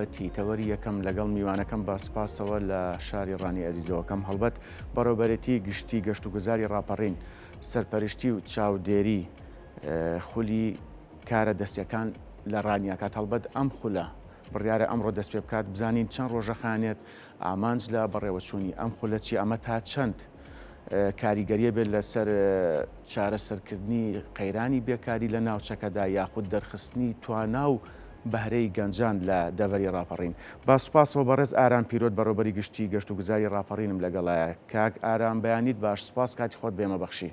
بەتی تەوەری یەکەم لەگەڵ میوانەکەم بە سپاسەوە لە شاری ڕانیە ئەزیزەوەکەم هەڵبەت بەڕێوبەرێتی گشتی گەشتوگوزاری ڕاپەڕین سەرپەرشتی و چاودێری خولی کارە دەستیەکان لە ڕانیە کات هەڵبەت ئەم خولە بڕیارە ئەمڕۆ دەست پێ بکات بزانین چەند ڕۆژە خانێت ئامانج لە بەڕێوەچوونی ئەم خولە چی ئەمە تا چەند کاریگەریە بێت لەسەر چارەسەرکردنی قەیرانی بێکاری لە ناوچەکەدا یاخود دەرخستنی توانا و بەهرەی گەنجان لە دەڤەری ڕاپەڕین. با سوپاسەوە بەڕێز ئارام پیرۆت بەڕێوبەری گشتی گەشتوگوزاری ڕاپەڕینم لەگەڵایە. کاک ئارام بەیانیت باش سوپاس کاتی خۆت بە ئێمە بەخشی.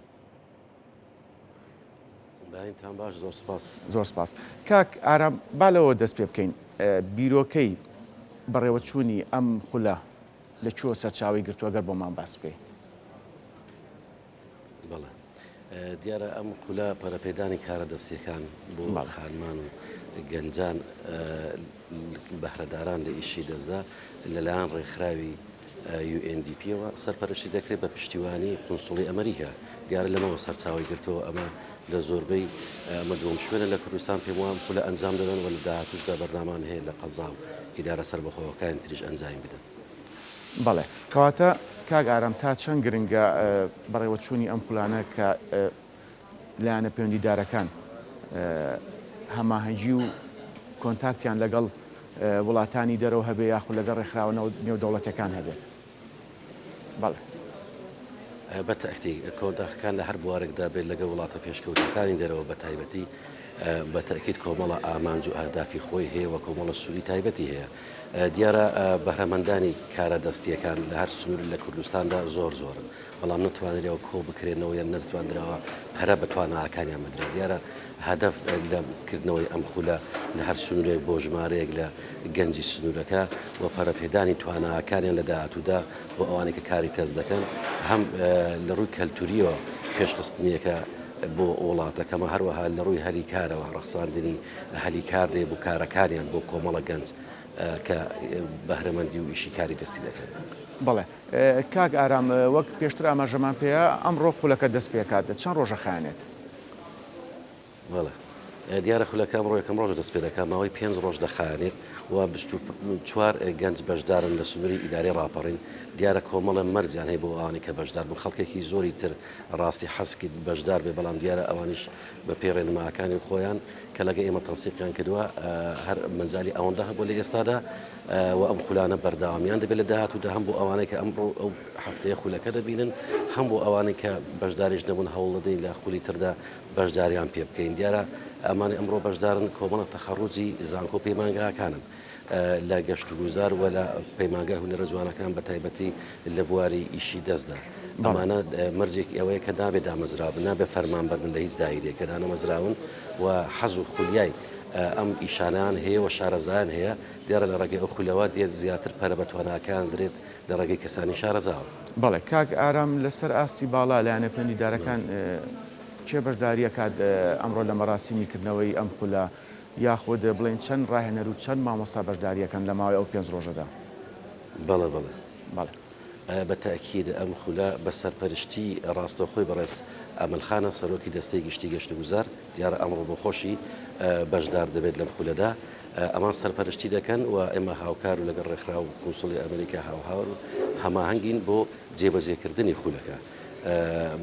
بەیانتان باش زۆر سوپاس. زۆر سوپاس. کاک ئارام با لەوەوە دەست پێ بکەین بیرۆکەی بەڕێوەچوونی ئەم خولە لە کوێوە سەرچاوەی گرتووە گەر بۆمان باس بکەی؟ بەڵێ دیارە ئەم خولە پەرەپێدانی کارە دەستیەکان بۆ خانمان و گەنجان بەهرەداران لە ئیشی دەستدا لەلایەن ڕێکخراوی UNDP-ەوە سەرپەرشتی دەکرێت بە پشتیوانی قونسوڵی ئەمریکا دیارە لەمەوە سەرچاوی گرتەوە ئەمە لە زۆربەی ئەمە دووەم شوێنە لە کوردستان پێم وام خولە ئەنجام دەدەن و لە داهاتوشدا بەرنامان هەیە لە قەزا و ئیدارە سەربەخۆەکانی تریش ئەنجامی بدەن. بەڵێ. کەواتە کاک ئارام تا چەند گرنگە بەڕێوەچوونی ئەم خولانە کە لایەنە پەیوەندیدارەکان هەماهەنگی و کۆنتاکتیان لەگەڵ وڵاتانی دەرەوە هەبێ یاخود لەگەڵ ڕێکخراوە نێودەوڵەتیەکان هەبێت؟ بەڵێ. بە تەئکید کۆنتاکەکان لە هەر بوارێکدا بێت لەگەڵ وڵاتە پێشکەوتووەکانی دەرەوە بە تایبەتی بە تەئکید کۆمەڵە ئامانج و ئەهدافی خۆی هەیە و کۆمەڵە سوودی تایبەتی هەیە. دیارە بەهرەمەندانی کارە دەستییەکان لە هەر سنوور لە کوردستاندا زۆر زۆرن، بەڵام نەتوانراوە کۆ بکرێنەوە یان نەتواندراوە پەرە بە تواناکانیان بدرێت. دیارە هەدەف لە کردنەوەی ئەم خولە لە هەر سنوورێک بۆ ژمارەیەک لە گەنجی سنوورەکە و پەرەپێدانی تواناکانیان لە داهاتوودا بۆ ئەوانەی کە کاری تەز دەکەن هەم لە ڕووی کەلتورییەوە پێشخستنیەکە بۆ وڵاتەکەمە، هەروەها لە ڕووی هەلی کارەوە ڕەخساندنی هەلی کار دێ بۆ کارەکانیان بۆ کۆمەڵە گەنج کە بەهرەمەندی و ئیشی کاری دەستی دەکەن. بەڵێ کاک ئارام وەک پێشتر ئاماژەمان پێیا ئەمڕۆ خولەکە دەست پێکات چەند ڕۆژە خایەنێت؟ بەڵێ دیارە خولەکە ئەمڕۆ یەکەم ڕۆژە دەست پێدەکات ماوەی پێنج ڕۆژ دەخایەنێت و 24 گەنج بەشدارن لە سنووری ئیدارەی ڕاپەڕین دیارە کۆمەڵە مەرجیان هەیە بۆ ئەوانەی کە بەشدار بوون خەڵکێکی زۆری تر ڕاستی حەز کرد بەشدار بێ بەڵام دیارە ئەوانیش بە پێی ڕێنماکانی خۆیان کە لەگە ئێمە تەنسیقیان کردووە هەر مەجالی ئەوەندە هەبوو لە ئێستادا و ئەم خولانە بەردەوامیان دەبێت لە داهاتوودا هەم بۆ ئەوانەی کە ئەمڕۆ ئەو هەفتەیە خولەکە دەبینن هەم بۆ ئەوانەی کە بەشداریش نەبوون هەوڵ دەدەین لە خولی تردا بەشداریان پێ بکەین دیارە ئەمانەی ئەمڕۆ بەشدارن کۆمەڵە تەخەڕوجی زانکۆ پەیمانگاکانن لە گەشتوگوزار و لە پەیمانگای هونەرە جوانەکان بە تایبەتی لە بواری ئیشی دەستدا ئەمانە مەرجێکی ئەوەیە کە نابێ دامەزراو بن نابێ فەرمانبەر بن لە هیچ دایرەیەک دانەمەزراون و حەز و خولیای ئەم ئیشانەیان هەیە و شارەزایان هەیە دیارە لە ڕێگەی ئەو خولەوە دێت زیاتر پەرە بە تواناکان درێت لە ڕێگەی کەسانی شارەزاوە. بەڵێ کاک ئارام لەسەر ئاستی باڵا لایەنە پەیوەندیدارەکان کێ بەشداری ئەکات ئەمڕۆ لە مەراسیمی کردنەوەی ئەم خولە یاخود بڵێین چەند ڕاهێنەر و چەند مامۆستا بەشداری ئەکەن لە ماوەی ئەو پێنج ڕۆژەدا؟ بەڵێ بەڵێ. بەڵێ. بە تەئکید ئەم خولە بە سەرپەرشتی ڕاستەوخۆی بەڕێز ئەمەل خانە سەرۆکی دەستەی گشتی گەشتوگوزار، دیارە ئەمڕۆ بۆ خۆشی بەشدار دەبێت لەم خولەدا، ئەمان سەرپەرشتی دەکەن و ئێمە هاوکار و لەگەڵ ڕێکخراو و کونسوڵی ئەمریکا هاوهاور و هەماهەنگین بۆ جێبەجێکردنی خولەکە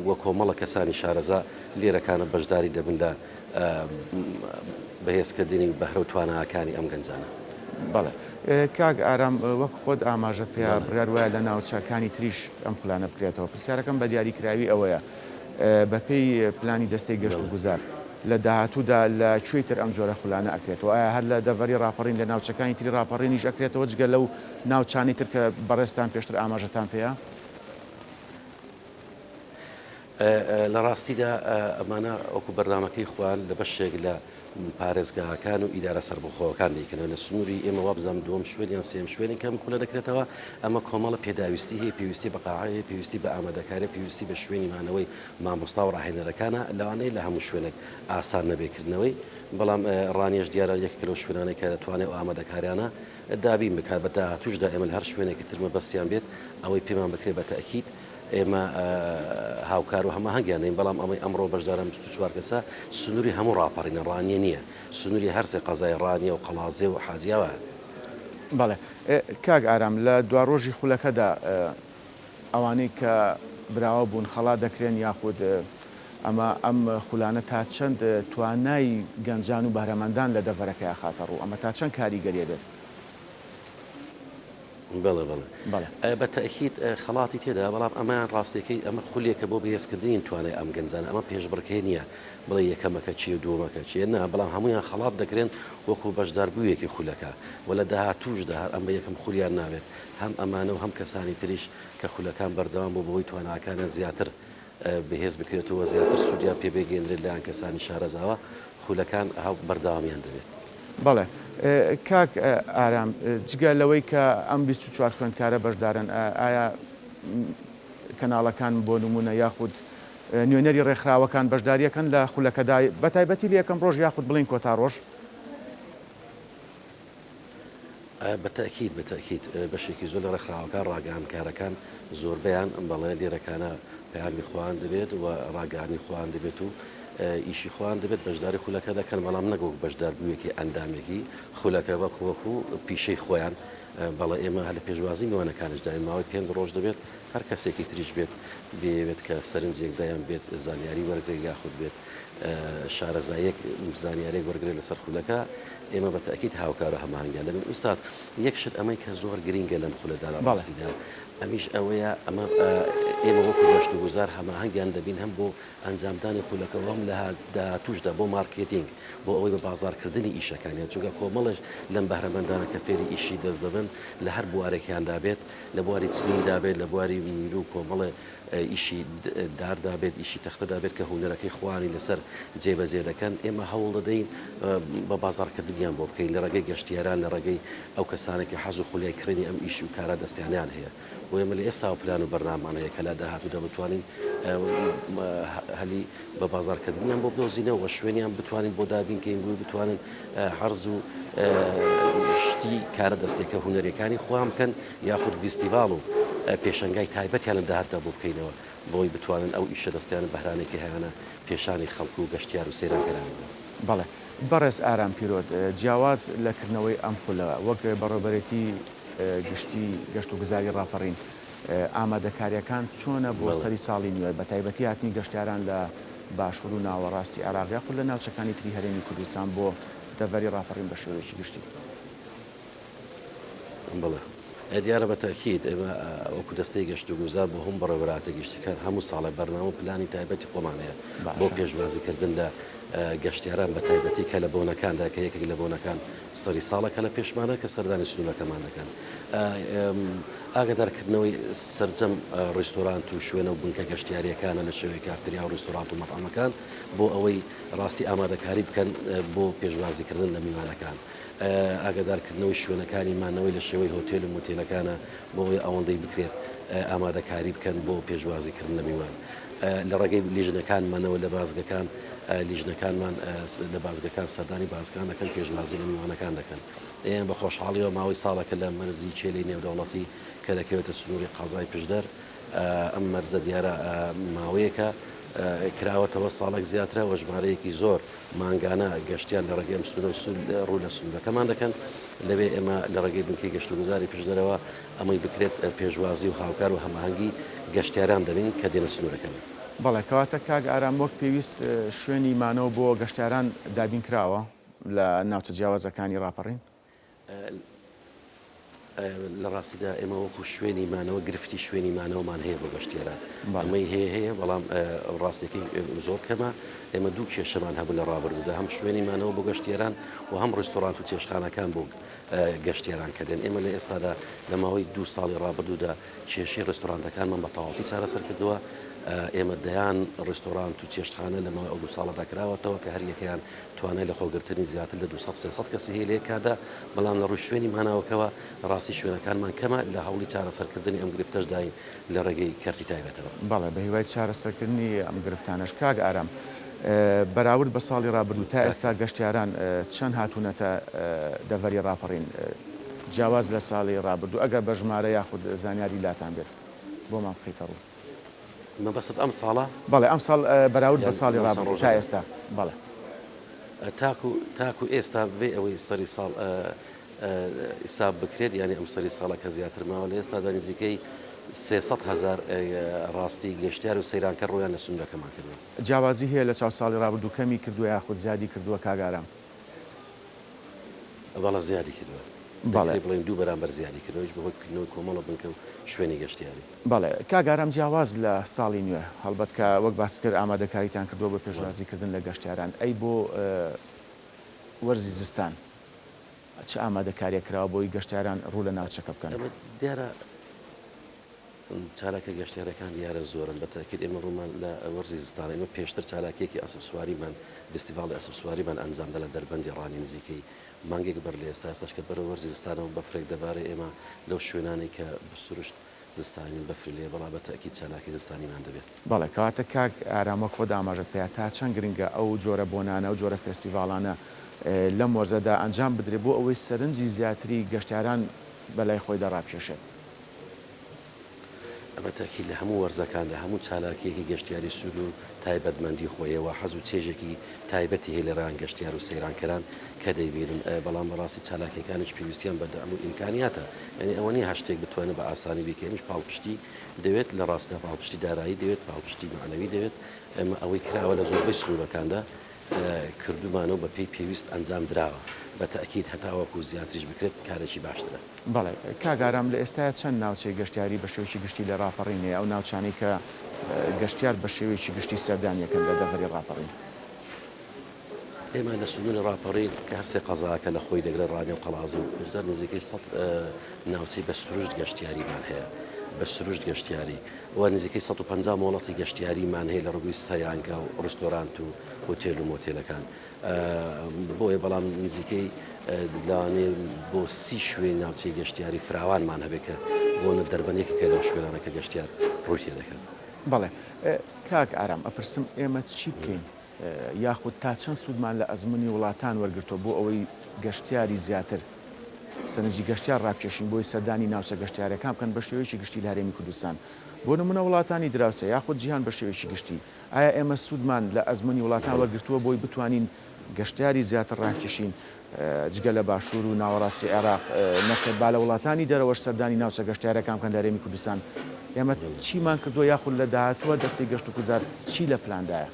و کۆمەڵە کەسانی شارەزا لێرەکانە بەشداری دەبن لە بەهێزکردنی بەهرە و تواناکانی ئەم گەنجانە. بەڵێ کاک ئارام وەک خۆت ئاماژەت پێیا بڕیار وایە لە ناوچەکانی تریش ئەم خولانە بکرێتەوە پرسیارەکەم بە دیاریکراوی ئەوەیە بەپێی پلانی دەستەی گەشت و گوزار لە داهاتوودا لە کوێی تر ئەم جۆرە خولانە ئەکرێتەوە؟ ئایا هەر لە دەڤەری ڕاپەڕین لە ناوچەکانی تری ڕاپەڕینیش ئەکرێتەوە جگە لەو ناوچانەی تر کە بەڕێزتان پێشتر ئاماژەتان پێیا؟ لە ڕاستیدا ئەمانە وەکو بەرنامەکەی خۆیان لە بەشێک لە پارێزگاکان و ئیدارە سەربەخۆکان دەیکەنەوە لە سنووری ئێمە وابزانم دووەم شوێن یان سێیەم شوێنی کە ئەم خولە دەکرێتەوە ئەمە کۆمەڵە پێداویستی هەیە پێویستی بە قاعە هەیە پێویستی بە ئامادەکاری پێویستی بە شوێنی مانەوەی مامۆستا و ڕاهێنەرەکانە لەوانەیە لە هەموو شوێنێک ئاسان نەبێ کردنەوەی بەڵام ڕانیەش دیارە یەکێکە لەو شوێنانەی کە دەتوانێت ئەو ئامادەکاریانە دابین بکات بە داهاتووشدا ئێمە لە هەر شوێنێکی تر مەبەستیان بێت ئەوەی پێمان بکرێت بە تەئکید ئێمە هاوکار و هەماهەنگیان دەین، بەڵام ئەمەی ئەمڕۆ بەشداران 24 کەسە سنووری هەموو ڕاپەڕینە، ڕانیە نییە، سنووری هەرسێ قەزای ڕانیە و قەڵادزێ و حاجیاوایە. بەڵێ کاک ئارام لە دواڕۆژی خولەکەدا ئەوانەی کە براوە بوون خەڵات دەکرێن یاخود ئەمە ئەم خولانە تا چەند توانای گەنجان و بەهرەمەندان لە دەڤەرەکە ئەخاتە ڕوو ئەمە تا چەند کاریگەری ئەبێت؟ بەڵێ بەڵێ بەڵێ بە تەئکید خەڵاتی تێدایە بەڵام ئەمەیان ڕاستیەکەی ئەمە خولێکە بۆ بەهێزکردنی توانای ئەم گەنجانە ئەمە پێشبڕکێ نییە بڵێ یەکەمەکە کێ و دووەمەکە کێ نا بەڵام هەموویان خەڵات دەکرێن وەکو بەشداربوویەکی خولەکە و لە داهاتووشدا هەر ئەمە یەکەم خولیان نابێت هەم ئەمانە و هەم کەسانی تریش کە خولەکان بەردەوام بوو بەوەی تواناکانیان زیاتر بەهێز بکرێت و زیاتر سوودیان پێ بگەیەنرێت لایەن کەسانی شارەزاوە خولەکان بەردەوامیان دەبێت. بەڵێ کاک ئارام جگە لەوەی کە ئەم 24 خوێندکارە بەشدارن ئایا کەناڵەکان بۆ نمونە یاخود نوێنەری ڕێکخراوەکان بەشداریەکەن لە خولەکەدا بەتایبەتی لە یەکەم ڕۆژ یاخود بڵێین کۆتا ڕۆژ؟ بە تەئکید بە تەئکید بەشێکی زۆر لە ڕێکخراوەکان ڕاگەیاندکارەکان زۆربەیان بەڵێ لێرەکانە پەیامی خۆیان دەبێت و ڕاگەیاندنی خۆیان دەبێت و ئیشی خۆیان دەبێت بەشداری خولەکە دەکەن بەڵام نەک وەک بەشداربوویەکی ئەندامێکی خولەکە وەک وەکو پیشەی خۆیان بەڵێ ئێمە هەر لە پێشوازی میوانەکانیشداین ماوەی پێنج ڕۆژ دەبێت هەر کەسێکی تریش بێت بیەوێت کە سەرنجێک دایان بێت زانیاری وەرگرێت یاخود بێت شارەزایەک زانیارێک وەرگرێت لەسەر خولەکە ئێمە بە تەئکید هاوکار و هەماهەنگیان دەبین. ئوستاز یەک شت ئەمەی کە زۆر گرینگە لەم خولەدا لە ڕاستیدا ئەمیش ئەوەیە ئەمە ئێمە وەکو گەشتوگوزار هەماهەنگیان دەبین هەم بۆ ئەنجامدانی خولەکە و هەم لە داهاتووشدا بۆ مارکێتینگ بۆ ئەوەی بە بازاڕکردنی ئیشەکانیان چونکە کۆمەڵێک لەم بەهرەمەندانە کە فێری ئیشی دەست دەبن لە هەر بوارێکیاندا بێت لە بواری چنیندا بێت لە بواری میرو و کۆمەڵێ ئیشی داردا بێت، ئیشی تەختەدا بێت کە هونەرەکەی خۆیانی لەسەر جێبەجێ دەکەن، ئێمە هەوڵ دەدەین بە بازاڕکردنیان بۆ بکەین لە ڕێگەی گەشتیاران، لە ڕێگەی ئەو کەسانەی کە حەز و خولیای کڕینی ئەم ئیش و کارە دەستیانەیان هەیە. بۆ ئێمە لە ئێستاوە پلان و بەرنامەمان هەیە کە لە داهاتوودا بتوانین هەلی بە بازاڕکردنیان بۆ بدۆزینەوە و شوێنیان بتوانین بۆ دابین کەین بۆی بتوانن عەرز و شتی کارە دەستیەکە هونەریەکانی خۆیان بکەن یاخود ڤیستیڤاڵ و پێشەنگای تایبەتیان لە داهاتدا بۆ بکەینەوە بۆی بتوانن ئەو ئیشە دەستیانە بەهرانێکی هەیانە پێشانی خەڵک و گەشتیار و سەیرانکەرانی بدەن. بەڵێ بەڕێز ئارام پیرۆت، جیاواز لە کردنەوەی ئەم خولە، وەک بەڕێوەبەرێتی گشتی گەشتوگوزاری ڕاپەڕین، ئامادەکارییەکان چۆنە بۆ سەری ساڵی نوێ، بەتایبەتی هاتنی گەشتیاران لە باشوور و ناوەڕاستی عێراق یاخود لە ناوچەکانی تری هەرێمی کوردستان بۆ دەڤەری ڕاپەڕین بە شێوەیەکی گشتی؟ بەڵێ دیارە بە تەئکید ئێمە وەکو دەستەی گەشتوگوزار بۆ هەموو بەڕێوەبەرایەتە گشتیەکان هەموو ساڵێک بەرنامە و پلانی تایبەتی خۆمان هەیە بۆ پێشوازی کردن لە گەشتیاران بە تایبەتی کە لە بۆنەکاندا کە یەکێک لە بۆنەکان سەری ساڵە کە لە پێشمانە کە سەردانی سنوورەکەمان دەکەن ئاگادارکردنەوەی سەرجەم ڕیستۆرانت و شوێنە و بنکە گەشتیاریەکانە لە شێوەی کافتریا و ڕیستۆرانت و مەتعەمەکان بۆ ئەوەی ڕاستی ئامادەکاری بکەن بۆ پێشوازیکردن لە میوانەکان. ئاگادارکردنەوەی شوێنەکانی مانەوەی لە شێوەی هۆتێل و موتێلەکانە بۆ ئەوەی ئەوەندەی بکرێت ئامادەکاری بکەن بۆ پێشوازیکردن لە میوان لە ڕێگەی لیژنەکانمانەوە لە بازگەکان لیژنەکانمان لە بازگەکان سەردانی بازگان دەکەن پێشوازی لە میوانەکان دەکەن ئێمە بە خۆشحاڵیەوە ماوەی ساڵێکە لە مەرزی کێلەی نێودەوڵەتی کە دەکەوێتە سنووری قەزای پشدەر ئەم مەرزە دیارە ماوەیەکە کراوەتەوە ساڵێک زیاترە و ژمارەیەکی زۆر مانگانە گەشتیار لە ڕێگەی ئەم سنوورەوە ڕوو لە سنوورەکەمان دەکەن، لەوێ ئێمە لە ڕێگەی بنکەی گەشتوگوزاری پشدەرەوە ئەمەی بکرێت پێشوازی و هاوکار و هەماهەنگی گەشتیاران دەبین کە دێنە سنوورەکەمان. بەڵێ، کەواتە کاک ئارام وەک پێویست شوێنی مانەوە بۆ گەشتیاران دابین کراوە لە ناوچە جیاوازەکانی ڕاپەڕین؟ لە ڕاستیدا ئێمە وەکو شوێنی مانەوە گرفتی شوێنی مانەوەمان هەیە بۆ گەشتیاران ئەمەی هەیە هەیە بەڵام ڕاستەکەی زۆر کەمە ئێمە دوو کێشەمان هەبوو لە ڕابردوودا هەم شوێنی مانەوە بۆ گەشتیاران و هەم ڕیستۆرانت و چێشتخانەکان بۆ گەشتیاران کە دێن ئێمە لە ئێستادا لە ماوەی دوو ساڵی ڕابردوودا کێشەی ڕێستۆرانتەکانمان بە تەواوەتی چارەسەر کردووە ئێمە دەیان ڕێستۆرانت و چێشتخانە لە ماوەی ئەو دوو ساڵەدا کراوەتەوە کە هەریەکەیان توانای لەخۆگرتنی زیاتر لە 200 300 کەسی هەیە لە یەک کاتدا، بەڵام لە ڕووی شوێنی مانەوەکەوە ڕاستی شوێنەکانمان کەمە، لە هەوڵی چارەسەرکردنی ئەم گرفتەشداین لە ڕێگەی کەرتی تایبەتەوە. بەڵێ بەهیوای چارەسەرکردنی ئەم گرفتانەش. کاک ئارام، بەراورد بە ساڵی ڕابردوو تا ئێستا گەشتیاران چەند هاتوونەتە دەڤەری ڕاپەڕین؟ جیاواز لە ساڵی ڕابردوو ئەگەر بە ژمارە یاخود زانیاری لاتان بێت بۆمان بخەیتە ڕوو. مەبەستت ئەم ساڵە؟ بەڵێ ئەمساڵ بەراورد بە ساڵی ڕابردوو تا ئێستا بەڵێ. تاکو تاکو ئێستا بێ ئەوەی سەری ساڵ. حیساب بکرێت یانی ئەم سەری ساڵە کە زیاتر ماوە لە ئێستادا نزیکەی 300 هەزار ڕاستی گەشتیار و سەیرانکەر ڕوویان لە سنوورەکەمان کردووە. جیاوازی هەیە لە چاو ساڵی ڕابردوو کەمی کردووە یاخود زیادی کردووە کاک ئارام؟ بەڵێ زیادی کردووە. بەڵێ. دەکرێت بڵێین دوو بەرامبەر زیادی کردووە ئەویش بەهۆی کردنەوەی کۆمەڵە بنکە و شوێنی گەشتیاری. بەڵێ کاک ئارام جیاواز لە ساڵی نوێ هەڵبەت کە وەک باست کرد ئامادەکاریتان کردووە بۆ پێشوازی کردن لە گەشتیاران ئەی بۆ وەرزی زستان چ ئامادەکاریەک کراوە بۆی گەشتیاران ڕوو لە ناوچەکە بکەن؟ ئەمە دیارە چالاکە گەشتیارەکان دیارە زۆرن بە تەئکید ئێمە ڕوومان لە وەرزی زستانە ئێمە پێشتر چالاکیەکی ئەسپ سواریمان ڤیستیڤاڵی ئەسپ سواریمان ئەنجامدا لە دەربەندی ڕانی نزیکەی مانگێک بەر لە ئێستا ئێستاش کە بەرەو وەرزی زستانەوە بەفرێک دەبارێ ئێمە لەو شوێنانەی کە بە سروشت زستانین بەفری لێیە بەڵا بە تەئکید چالاکی زستانیمان دەبێت. بەڵێ کەواتە کاک ئارام وەک خۆت ئاماژەت پێیا تا چەند گرنگە ئەو جۆرە بۆنانە ئەو جۆرە فێستیڤاڵانە لەم وەرزەدا ئەنجام بدرێت بۆ ئەوەی سەرنجی زیاتری گەشتیاران بەلای خۆیدا ڕابکێشێت؟ بە تەئکید لە هەموو وەرزەکاندا هەموو چالاکییەکی گەشتیاری سوود و تایبەتمەندی خۆیە و حەز و چێژێکی تایبەتی هەیە لەلایەن گەشتیار و سەیرانکەران کە دەیبینن، بەڵام بەڕاستی چالاکییەکانیش پێویستیان بە دەعم و ئیمکانیاتە، یانی ئەوە نییە هەر شتێک بتوانێت بە ئاسانی بیکەی، ئەمیش پاڵپشتی دەوێت، لە ڕاستیدا پاڵپشتی دارایی دەوێت، پاڵپشتی مەعنەوی دەوێت، ئێمە ئەوەی کراوە لە زۆربەی سنوورەکاندا کردوومانە و بەپێی پێویست ئەنجام دراوە، بە تەئکید هەتاوەکو زیاتریش بکرێت کارێکی باشترە. بەڵێ کاک ئارام لە ئێستایا چەند ناوچەی گەشتیاری بە شێوەیەکی گشتی لە ڕاپەڕین هەیە ئەو ناوچانەی کە گەشتیار بە شێوەیەکی گشتی سەردانی ئەکەن لە دەڤەری ڕاپەڕین؟ ئێمە لە سنووری ڕاپەڕین کە هەر سێ قەزاکە لە خۆی دەگرێت ڕانیە و قەڵادزێ و پشدەر نزیکەی سەد ناوچەی بە سروشت گەشتیاریمان هەیە بە سروشت گەشتیاری و نزیکەی 150 مۆڵەتی گەشتیاریمان هەیە لە ڕووی سەیرانگا و ڕستۆرانت و هۆتێل و مۆتێلەکان بۆیە بەڵام نزیکەی لەوانەیە بۆ سی شوێن ناوچەی گەشتیاری فراوانمان هەبێت کە بۆ نە دەربەند یەکێکە لەو شوێنانە کە گەشتیار ڕووی تێ دەکەن. بەڵێ کاک ئارام ئەپرسم ئێمە چی بکەین یاخود تا چەند سوودمان لە ئەزموونی وڵاتان وەرگرتووە بۆ ئەوەی گەشتیاری زیاتر سەرنجی گەشتیار ڕابکێشین بۆی سەردانی ناوچە گەشتیارەکان بکەن بە شێوەیەکی گشتی لە هەرێمی کوردستان بۆ نمونە وڵاتانی دراوسێ یاخود جیهان بە شێوەیەکی گشتی ئایا ئێمە سوودمان لە ئەزموونی وڵاتان وەرگرتووە بۆی بتوانین گەشتیاری زیاتر ڕاکێشین جگە لە باشوور و ناوەڕاستی عێراق نەخێر با لە وڵاتانی دەرەوەش سەردانی ناوچە گەشتیارەکان بکەن لە هەرێمی کوردستان ئێمە چیمان کردووە یاخود لە داهاتووە دەستەی گەشتوگوزار چی لە پلاندایە؟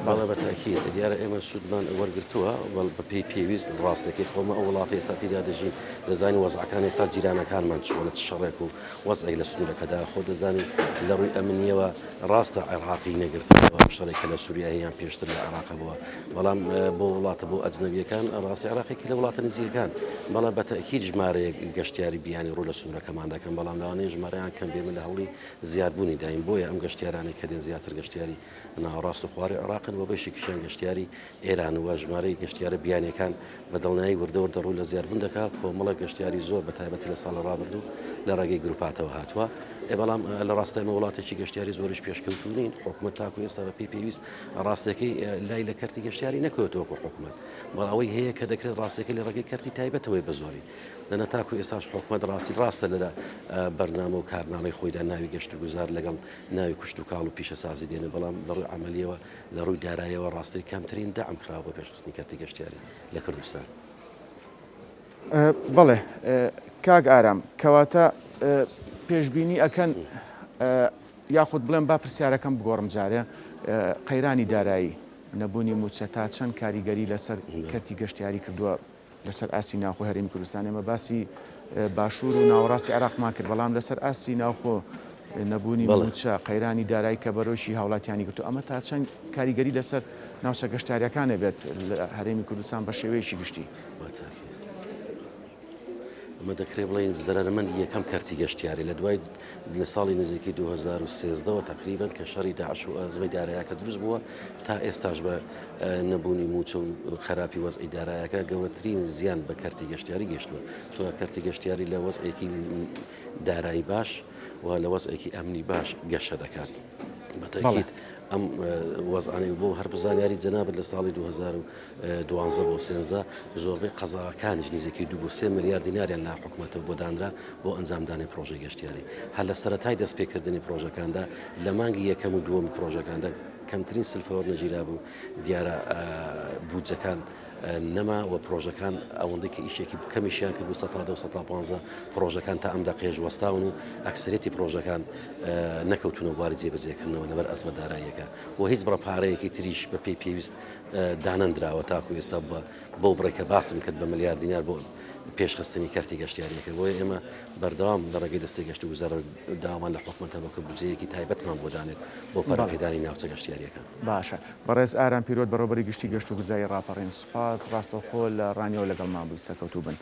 بەڵێ بە تاکید دیارە ئێمە سوودمان وەرگرتووە بە پێی پێویست ڕاستەکەی خۆمە ئەو وڵاتی ئێستا تێدا دەژین دەزانین وەزعەکان ئێستا جیرانەکانمان چۆنە چ شەڕێک و وەزعێک لە سنوورەکەدا خۆ دەزانی لە ڕووی ئەمنیەوە ڕاستە عێراقی نەگرتووە ئەم شەڕێک کە لە سووریا یان پێشتر لە عێراق بووە بەڵام بۆ وڵاتە بۆ ئەجنەبیەکان ڕاستی عێراقێکی لە وڵاتە نزیکەکان بەڵام بە تەئکید ژمارەیەک گەشتیاری بیانی ڕوو لە سنوورەکەمان دەکەن بەڵام لەوانەیە ژمارەیان کەم بێ من لە هەوڵی زیادبوونی داین بۆیە ئەم گەشتیارانەی کە دێن زیاتر گەشتیاری ناوەڕاست و خواری عێراقن و بەشێکیشیان گەشتیاری ئێران و ژمارەی گەشتیارە بیانیەکان بە دڵنیایی وردە وردە ڕوو لە زیادبوون دەکات، کۆمەڵێک گەشتیاری زۆر بە تایبەتی لە ساڵی ڕابردوو لە ڕێگەی گروپاتەوە هاتووە، ئێ بەڵام لە ڕاستە ئێمە وڵاتێکی گەشتیاری زۆریش پێشکەوتوو نین، حکومەت تاکو ئێستا بە پێی پێویست ڕاستەکەی لای لە کەرتی گەشتیاری نەکەوتووە وەکو حکومەت، بەڵام ئەوەی هەیە کە دەکرێت ڕاستەکەی لە ڕێگەی کەرتی تایبەتەوەی بە زۆری دەنا تاکو ئێستاش حکومەت ڕاستی ڕاستە لە بەرنامە و کارنامەی خۆیدا ناوی گەشتوگوزار لەگەڵ ناوی کشتوکاڵ و پیشەسازی دێنێ، بەڵام لە ڕووی عەمەلیەوە لە ڕووی دارایەوە ڕاستتر کەمترین دەعم کراوە بۆ پێشخستنی کەرتی گەشتیاری لە کوردستان. بەڵێ کاک ئارام، کەواتە پێشبینی ئەکەن یاخود بڵێم با پرسیارەکەم بگۆڕم جارێ، قەیرانی دارایی، نەبوونی مووچە تا چەند کاریگەری لەسەر کەرتی گەشتیاری کردووە؟ لەسەر ئاستی ناوخۆی هەرێمی کوردستان ئێمە باسی باشوور و ناوەڕاستی عێراقمان کرد، بەڵام لەسەر ئاستی ناوخۆ نەبوونی مووچە، قەیرانی دارایی کە بەرۆکی هاوڵاتیانی گرتووە، ئەمە تا چەند کاریگەری لەسەر ناوچە گەشتیارییەکان ئەبێت لە هەرێمی کوردستان بە شێوەیەکی گشتی؟ ئەمە دەکرێت بڵێین زەرەرمەندی یەکەم کەرتی گەشتیاری لە دوای لە ساڵی نزیکەی 2013 ەوە تەقریبەن کە شەڕی داعش و ئەزمەی دارایەکە دروست بووە تا ئێستاش بە نەبوونی مووچە و خراپی وەزعی دارایەکە گەورەترین زیان بە کەرتی گەشتیاری گەشتووە چونکە کەرتی گەشتیاری لە وەزعێکی دارایی باش و لە وەزعێکی ئەمنی باش گەشە دەکات. بەتەکیید ئەم وەزعانەی بۆ هەر بزانیاری جەنابت لە ساڵی 2012 بۆ 13 زۆربەی قەزاکانیش نزیکەی 2 بۆ 3 ملیار دیناریان لە حکوومەتەوە بۆ دانرا بۆ ئەنجامدانی پرۆژەی گەشتیاری هەر لە سەرەتای دەستپێکردنی پرۆژەکاندا لە مانگی یەکەم و دووەمی پرۆژەکاندا کەمترین سلفە وەرنەگیرابوو دیارە بودجەکان. نەما و پرۆژەکان ئەوەندەی کە ئیشێکی کەمیشیان کرد بوو سەتا دە و سەتا پانزە پرۆژەکان تا ئەم دەقەیەش وەستاون و ئەکسەرێتی پرۆژەکان نەکەوتونەوە بواری جێبەجێکردنەوە لەبەر ئەزمە داراییەکە و هیچ بڕە پارەیەکی تریش بە پێی پێویست دانەندراوە تاکو ئێستا بە بەو بڕێک کە باسم کرد بە ملیار دینار بۆ پێشخستنی کەرتی گەشتیاریەکە بۆیە ئێمە بەردەوام لە ڕێگەی دەستەی گەشت و گوزارەوە داوامان لە حکومەت هەبوو کە بودجەیەکی تایبەتمان بۆ دانێت بۆ پەرەپێدانی ناوچە گەشتیاریەکان. باشە بەڕێز ئارام پیرۆت بەڕێوەبەری گشتی گەشت و گوزاری ڕاپەڕین سوپاس ڕاستەوخۆ لە ڕانیەوە لەگەڵمان بووی سەرکەوتوو بن.